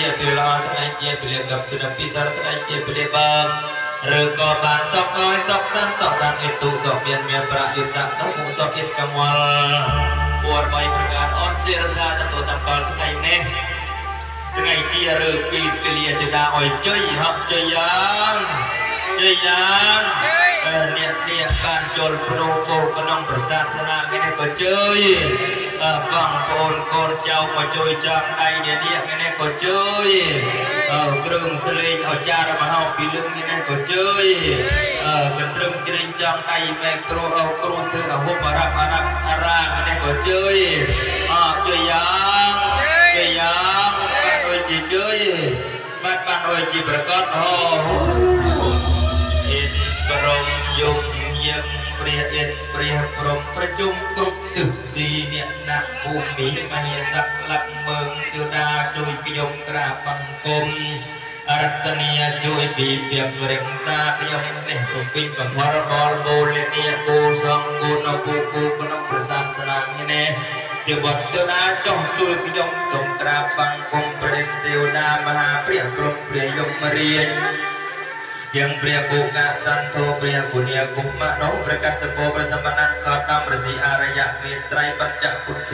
ជាពេលល្អថ្ងៃជាពេលកពីពិសារថ្ងៃជាពេលបើកឬក៏បានសុខដោយសុខសាន្តសុខសាន្តអេតុសុខមានមានប្រយុទ្ធសៈទៅមុខសុខអេតកមលពួរបីប្រការអនសិរសាតទៅតាមកលថ្ងៃនេះថ្ងៃជាឬពីពលាចតាអុយជ័យហកជ័យយ៉ាងជ័យយ៉ាងអ្នកនេះបានចូលភ្នំពោក្នុងប្រសាទសានានេះក៏ជ័យបងប្អូនកូនចៅមកជួយចាំដៃអ្នកនេះក៏ជ័យគ្រឿងសលេងអចារមហោពីលឹងនេះក៏ជ័យកន្ត្រឹមជ្រេងចំដៃមេគ្រូអោគ្រូធ្វើអហុបអារ៉ាប់អារ៉ាប់អារ៉ានេះក៏ជ័យអជ័យយ៉ាងជ័យយ៉ាងបានដូចជាជ័យបាទបានដូចជាប្រកាសអូអិនក្រមយំយឹងព្រះអិនព្រះព្រំប្រជុំគ្រប់ទិសទីអ្នកដាក់ភូមិមហេសក្លឹកមើងទេវតាជួយខ្ញុំក្រាបបង្គំរតនីជួយពីពៀបរក្សាខ្ញុំនេះពពេញបផរបលបូលនីបូសងគុណពូគូក្នុងប្រសាសនានេះទេវតាទេវតាចុះជួយខ្ញុំសូមក្រាបបង្គំព្រះទេវតាមហាព្រះព្រំព្រះយមរាជយ៉ាងព្រះបុកសន្ធោព្រះគុណគុមនោព្រះកសពោព្រះសមណកតំរស៊ីអរិយមេត្រីបញ្ចពុទ្ធិ